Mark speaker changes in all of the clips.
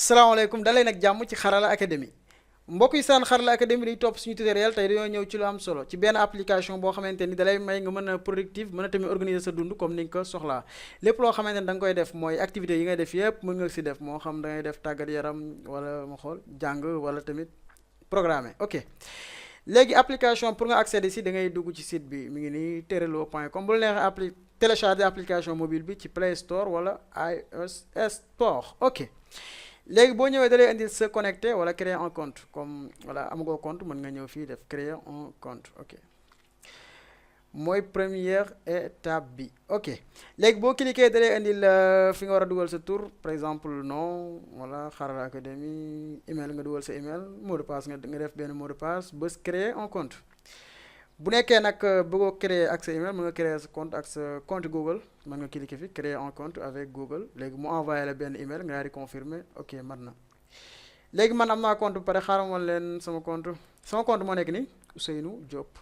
Speaker 1: salaamaaleykum dalee nag jàmm ci Xarala Academy mbokk yi saan Xarala Academy day topp suñu tutoriel tey dañoo ñëw ci lu am solo ci benn application boo xamante ni dalay may nga mën a productive mën a tamit organiser sa dund comme ni nga ko soxlaa lépp loo xamante ni da nga koy def mooy activités yi ngay def yépp mën nga si def moo xam da ngay def tàggat yaram wala ma xool jàng wala tamit programmer ok léegi application pour nga accéder si da ngay dugg ci site bi mi ngi nii terelo.com bu la neexee télécharger application mobile bi ci Play Store wala iOS Store ok. léegi boo ñëwee da lay indil se connecter wala créer un compte comme voilà amagoo compte mën nga ñëw fii def créer un compte ok mooy première étape bi ok léegi boo cliquer da lay indil fi nga war a dugal sa tur par exemple nom wala Xarala Academy email nga dugal sa email mot de passe nga def benn mot de passe bés créer un compte bu nekkee nag bëggoo créer ak sa email mën nga créer sa compte ak sa compte Google mën nga cliquer fi créer un compte avec Google léegi mu envoyé la benn email nga daal di confirmer ok mat na léegi man am naa compte bu pare xaaral ma leen sama compte moo nekk ni Ousseynou Diop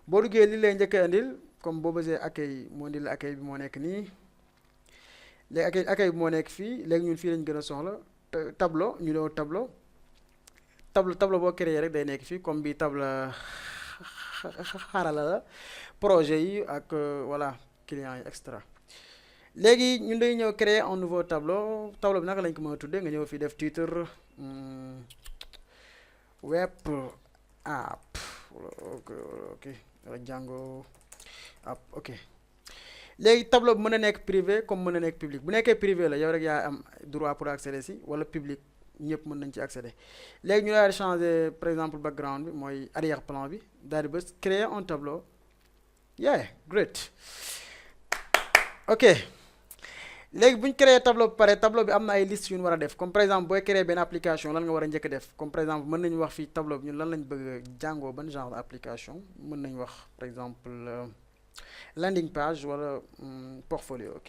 Speaker 1: boo duggee li lay njëkk a indil comme boo bësee accueil moo indil accueil bi moo nekk nii léegi accueil bi moo nekk fii léegi ñun fii lañ gën a soxla tableau ñu doon tableau boo créer rek day nekk fii comme bi tableau Xarala la projet yi ak voilà clients yi extra léegi ñun day ñëw créer un nouveau tableau bi naka lañ ko mën a tuddee nga ñëw fii def titre web app ok Django app ok léegi tableau bi mën na nekk privé comme mën na nekk public bu nekkee privé la yow rek yaa am droit pour accéder si wala public ñëpp mën nañ ci accéder léegi ñu daal di changer par exemple background bi mooy arrière plan bi daal di bës créer un tableau yeah great ok léegi bu ñu créer tableau ba pare tableau bi am na ay liste yu ñu war a def comme par exemple booy créer benn application lan nga war a njëkk a def comme par exemple mën nañu wax fii tableau bi ñun lan lañ bëgg jàngoo ban genre application mën nañu wax par exemple landing page wala portfolio ok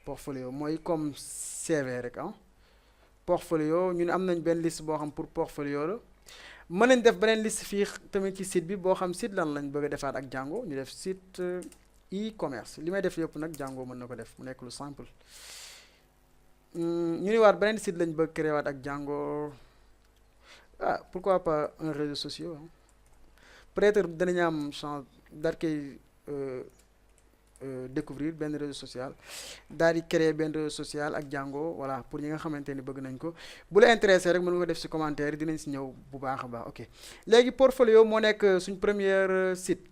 Speaker 1: portfolio mooy comme CV rek ah portfolio ñun am nañ benn liste boo xam pour portfolio la mën nañ def beneen liste fii tamit ci site bi boo xam site lan lañ bëgg a defaat ak Django ñu def site e-commerce li may def yëpp nag Django mën na ko def mu nekk lu simple ñu ni waat beneen site lañ bëgg créer waat ak Django pourquoi pas un réseau social peut-être danañu am chance daal koy découvrir benn réseau social daal di créer benn réseau social ak Django voilà pour ñi nga xamante ni bëgg nañ ko bu la intéressé rek mën nga ko def ci commentaire dinañ ci ñëw bu baax a baax ok léegi portfolio moo nekk suñ première site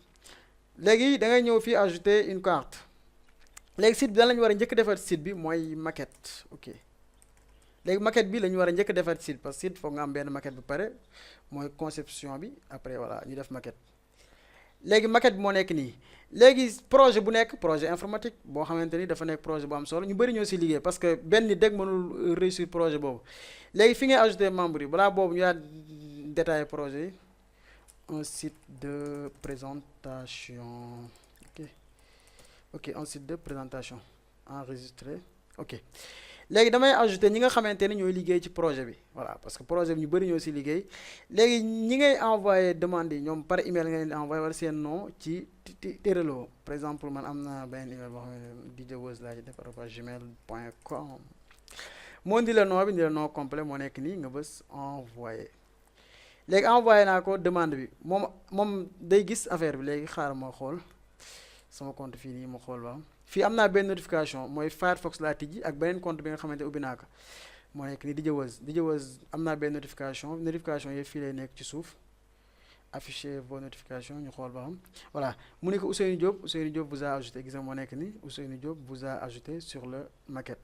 Speaker 1: léegi da ngay ñëw fii ajouter une carte léegi site bi lan la ñu war a njëkk defar site bi mooy maquette ok léegi maquette bi la ñu war a njëkk defar site parce que site foog nga am benn maquette bu pare mooy conception bi après voilà ñu def maquette léegi maquette bi moo nekk nii léegi projet bu nekk projet informatique boo xamante ni dafa nekk projet bu am solo ñu bëri ñoo si liggéey parce que benn nit rek mënul réussir projet boobu léegi fi ngay ajouter membre yi balaa boobu ñu yaa détailler projet yi un site de présentation ok un site de présentation enregistré ok léegi damay ajouter ñi nga xamante ni ñooy liggéey ci projet bi voilà parce que projet bi ñu bëri ñoo si liggéey léegi ñi ngay envoyer demande yi ñoom par email nga leen di envoyer wala seen nom ci Terelo par exemple man am na benn email boo xam ne djwos laa ci def @gmail.com moo indi la nom bi indi la nom complet moo nekk nii nga bës envoyer léegi envoyé naa ko demande bi moom day gis affaire bi léegi xaaral ma xool sama compte fii nii ma xool ba fii am naa benn notification mooy Firefox laa tijji ak beneen compte bi nga xamante ubbi naa ko moo nekk ni djwos am naa benn notification yëpp fii lay nekk ci suuf afficher vos notifications ñu xool ba xam voilà mu ne ko Ousseynou Diop vous a ajouté gis nga moo nekk ni Ousseynou Diop vous a ajouté sur le maquette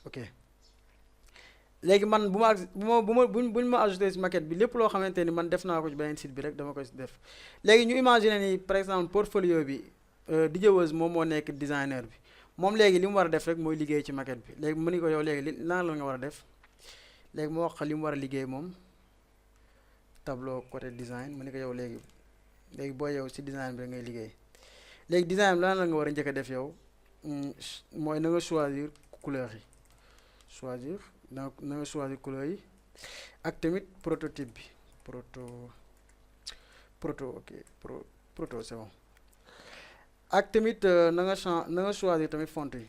Speaker 1: ok léegi man buñ ma ajouté ci maquette bi lépp loo xamante ni man def naa ko ci beneen site bi rek dama koy def léegi ñu imaginer ni par exemple portfolio bi djwos moom moo nekk designer bi moom léegi li mu war a def rek mooy liggéey ci maquette bi léegi mu ni ko yow léegi lan la nga war a def léegi moo wax li mu war a liggéey moom tableau côté design mu ni ko yow léegi booy yow ci design bi rek ngay liggéey léegi design bi lan la nga war a njëkk a def yow mooy na nga choisir couleur yi na nga choisir couleur yi ak tamit prototype bi proto c'est bon ak tamit na nga choisir tamit font yi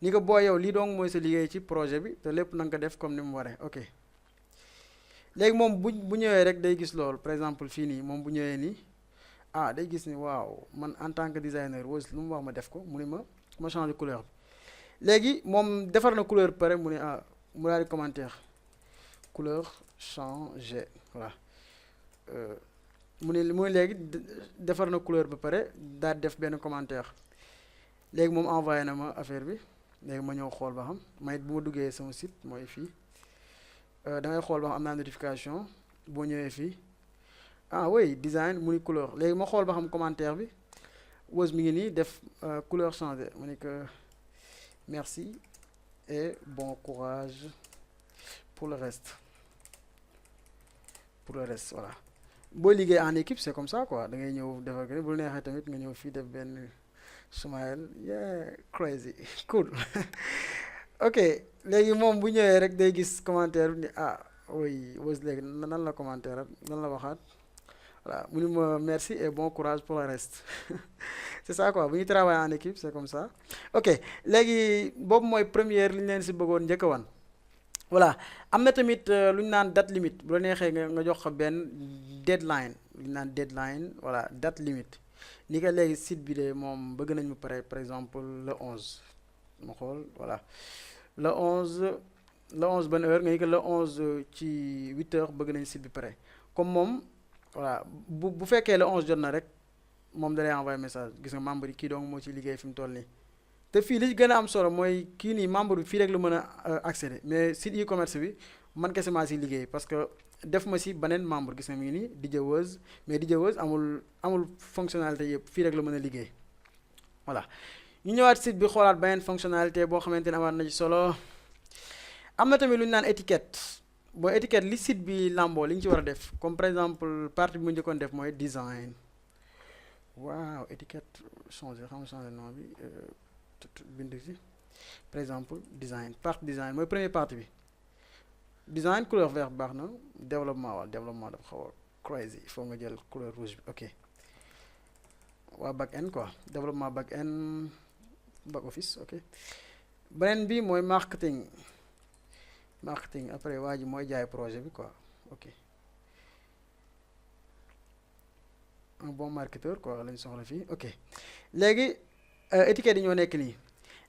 Speaker 1: ni ko boo yow lii dong mooy sa liggéey ci projet bi te lépp na nga ko def comme ni mu waree ok léegi moom bu ñëwee rek day gis loolu par exemple fii nii moom bu ñëwee nii ah day gis ni waaw man en tant que designer Wos lu mu wax ma def ko mu ni ma changer couleur bi léegi moom defar na couleur pare mu ne ah mu daal di commentaire couleur changée voilà mu ne léegi defar na couleur ba pare daal def benn commentaire léegi moom envoyé na ma affaire bi léegi ma ñëw xool ba xam may bu ma duggee sama site mooy fii da ngay xool ba xam am naa notification boo ñëwee fii ah oui design mu ni couleur léegi ma xool ba xam commentaire bi Wos mi ngi nii def couleur changée mu ni que merci et bon courage pour le reste voilà boo liggéey en équipe c'est comme ça quoi da ngay ñëw defar ko bu neexee tamit nga ñëw fii def benn smile yeah crazy cool ok léegi moom bu ñëwee rek day gis commentaire bi ni ah oui Wos léegi nan la commentaire ak nan la waxaat voilà mu ni ma merci et bon courage pour le reste c'est ça quoi bu ñu travailler en équipe c'est comme ça ok léegi boobu mooy première li ñu leen si bëggoon njëkk a wan voilà am na tamit lu ñu naan date limite bu la neexee nga jox ko benn deadline lu ñu naan deadline voilà date limite ni ko léegi site bi de moom bëgg nañ mu pare par exemple le 11 ma xool voilà le 11 ban heure nga ni ko le 11 ci 8 heures bëgg nañ site bi pare comme moom voilà bu fekkee le 11 jot na rek moom da lay envoyer message gis nga membre yi kii donc moo ci liggéey fi mu toll nii te fii li gën a am solo mooy kii nii membre bi fii rek la mën a accéder mais site e-commerce bi man kese maa si liggéey parce que def ma si beneen membre gis nga mi ngi nii DJ Wos mais DJ Wos amul fonctionnalité yëpp fii rek la mën a liggéey voilà ñu ñëwaat site bi xoolaat beneen fonctionnalité boo xamante ne amaat na ci solo am na tamit lu ñu naan étiquette boo étiquette li site bi lamboo li ñu ci war a def comme par exemple partie bi mu njëkkoon def mooy design waaw étiquette changé xam nga changé nom bi bind ci par exemple design partie design mooy première partie bi design couleur vert baax na développement waaw développement dafa xaw a crazy il faut nga jël couleur rouge bi ok waa back end quoi développement back end back office ok beneen bi mooy marketing après waa ji mooy jaay projet bi quoi ok un bon marketeur quoi lañ soxla fii ok léegi étiquette yi ñoo nekk nii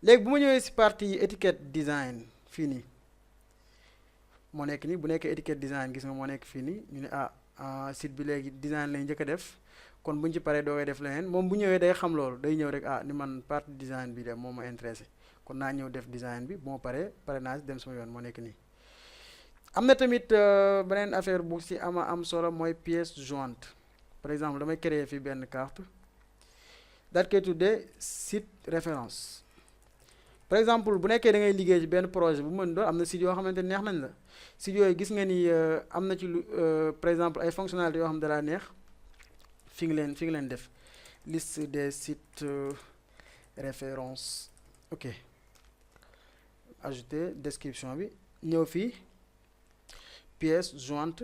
Speaker 1: léegi bu ma ñëwee si partie étiquette design fii nii moo nekk nii bu nekkee étiquette design gis nga moo nekk fii nii ñu ne site bi léegi design lañ njëkk a def kon buñ ci paree doo koy def leneen moom bu ñëwee day xam loolu day ñëw rek ni man partie design bi de moo ma intéressé kon naa ñëw def design bi bu ma pare naa si dem sama yoon moo nekk nii am na tamit beneen affaire bu si am solo mooy pièce jointe par exemple damay créer fii benn carte daal koy tuddee site référence par exemple bu nekkee da ngay liggéey ci benn projet bu mën doon am na site yoo xamante neex nañ la site yooyu gis nga ni am na ci lu par exemple ay fonctionnalités yoo xam ne da laa neex fi nga leen def liste des sites références ok ajouter description bi ñëw fii pièce jointe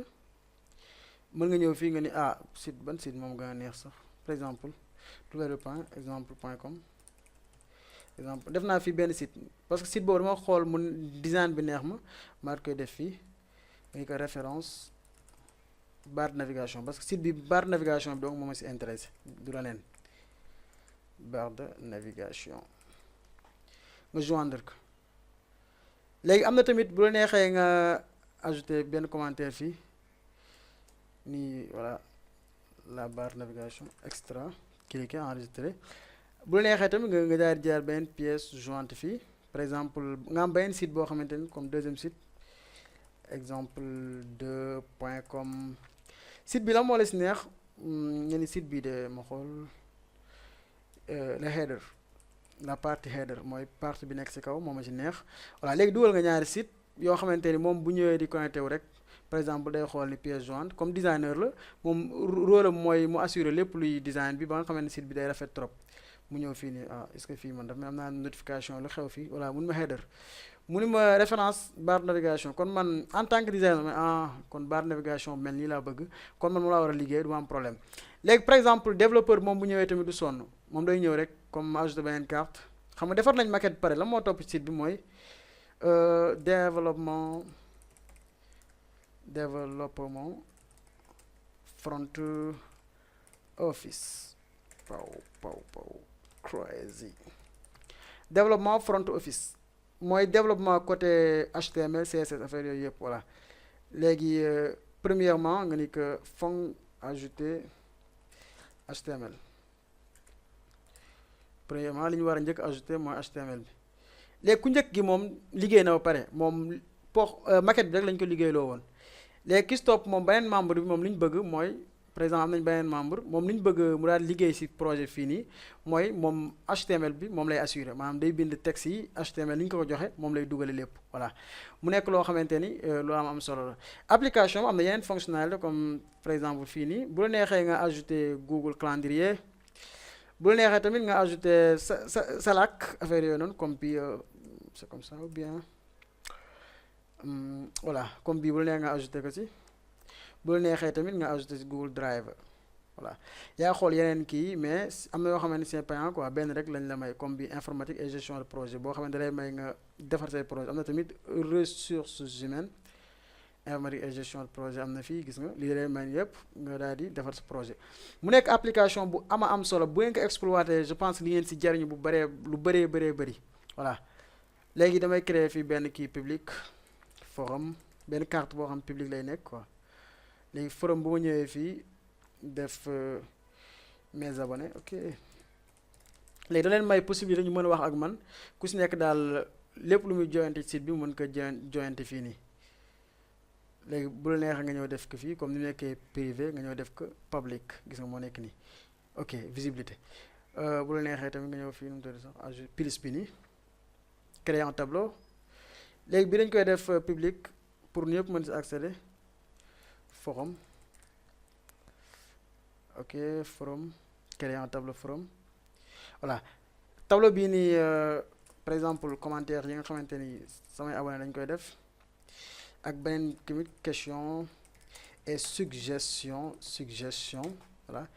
Speaker 1: mën nga ñëw fii nga ni site ban site moom gën a neex sax par exemple www.exemple.com exemple def naa fii benn site parce que site boobu dama xool mu design bi neex ma koy def fii nga ko référence barre de navigation parce que site bi barre de navigation bi donc moom ma si intéressé du la neen barre de navigation nga joindre ko léegi am na tamit bu la neexee nga ajouter benn commentaire fii nii voilà la barre de navigation extra cliquer enregistrer bu la neexee tamit nga daal di jaar benn pièce jointe fii par exemple nga am benn site boo xamante ni comme deuxième site exemple 2.com site bi la moo la si neex nga ni site bi de ma xool le header la partie header mooy partie bi nekk si kaw moo ma si neex voilà léegi dugal nga ñaari site yoo xamante ni moom bu ñëwee di connecté wu rek par exemple day xool ni pièce jointe comme designer la moom rôle am mooy mu assurer lépp luy design bi ba nga xamante ni site bi day rafet trop mu ñëw fii nii est-ce que fii man dafa am naa notification lu xew fii voilà mun ma header mu ni ma référence barre navigation kon man en tant que designer kon barre navigation mel nii laa bëgg kon man moom laa war a liggéey du ma am problème léegi par exemple développeur moom bu ñëwee tamit du sonn moom day ñëw rek comme ajouter beneen carte xam nga defar nañ maquette pare la moo topp site bi mooy développement front office pow crazy développement front office mooy développement côté HTML CSS affaire yooyu yëpp voilà léegi premièrement nga ni que foog ajouter HTML premièrement li ñu war a njëkk ajouter mooy HTML bi léegi ku njëkk gi moom liggéey na ba pare moom pour maquette bi rek lañ ko liggéeyloo woon léegi ki stop moom beneen membre bi moom li ñu bëgg mooy par exemple am nañ beneen membre moom li ñu bëgg mu daal liggéey ci projet fii nii mooy moom HTML bi moom lay assurer maanaam day bind texte yi HTML li ñu ko joxe moom lay dugale lépp voilà mu nekk loo xamante ni lu am solo la application am na yeneen fonctionnalité comme par exemple fii nii bu la neexee nga ajouter Google Calendrier bu la neexee tamit nga ajouter Slack affaire yooyu noonu comme bi c'est comme ça ou bien voilà comme bii bu la neexee nga ajouter ko ci bu la neexee tamit nga ajouter ci Google Drive voilà yaa xool yeneen kii mais am na yoo xamante ni c'est payant quoi benn rek lañ la may comme bi informatique et gestion de projet boo xamante lay may nga defar say projet am na tamit ressources humaines informatique et gestion de projet am na fii gis nga lii lay may yëpp nga daal di defar sa projet mu nekk application bu am solo bu ngeen ko exploiter je pense li ngeen ci jariñu bu bëree bëri voilà léegi damay créer fii benn kii public forum benn carte boo xam public lay nekk quoi léegi forum bu ma ñëwee fii def mes abonnés ok léegi da leen may possibilité ñu mën a wax ak man ku si nekk daal lépp lu muy joyante site bi mën ko joyante fii nii léegi bu la neexee nga ñëw def ko fii comme ni mu nekkee privé nga ñëw def ko public gis nga moo nekk nii ok visibilité bu la neexee tamit nga ñëw fii nu mu tudd sax ajouter plus bi nii créer un tableau léegi bi dañ koy def public pour ñëpp mën si accéder forum ok forum créer un tableau forum voilà tableau bii nii par exemple commentaire yi nga xamante ni samay abonné dañ koy def ak beneen tamit question et suggestion voilà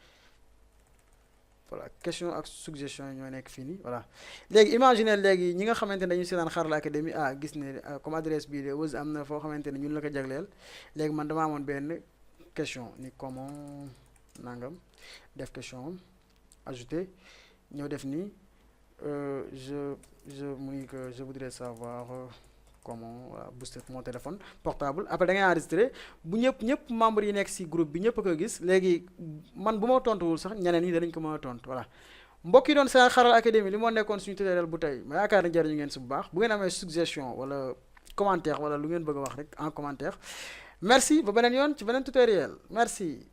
Speaker 1: question ak suggestion yi ñoo nekk fii nii voilà léegi imaginer léegi ñi nga xamante ne dañu seetaan Xarala Academy gis ne comme adresse bii de Weuze am na foo xamante ne ñun la ko jagleel léegi man dama amoon benn question ni comment nangam def question ajouter ñëw def nii je mu ni que je voudrais savoir comment booster mon téléphone portable après da ngay enregistrer bu ñëpp membre yi nekk ci groupe bi ñëpp a ko gis léegi man bu ma tontuwul sax ñeneen ñi danañ ko mën a tontu voilà mbokk yi doon seen Xarala Academy li moo nekkoon suñu tutoriel bu tey ma yaakaar ne jariñu ngeen ci bu baax bu ngeen amee suggestion wala commentaire wala lu ngeen bëgg a wax rek en commentaire merci ba beneen yoon ci beneen tutoriel merci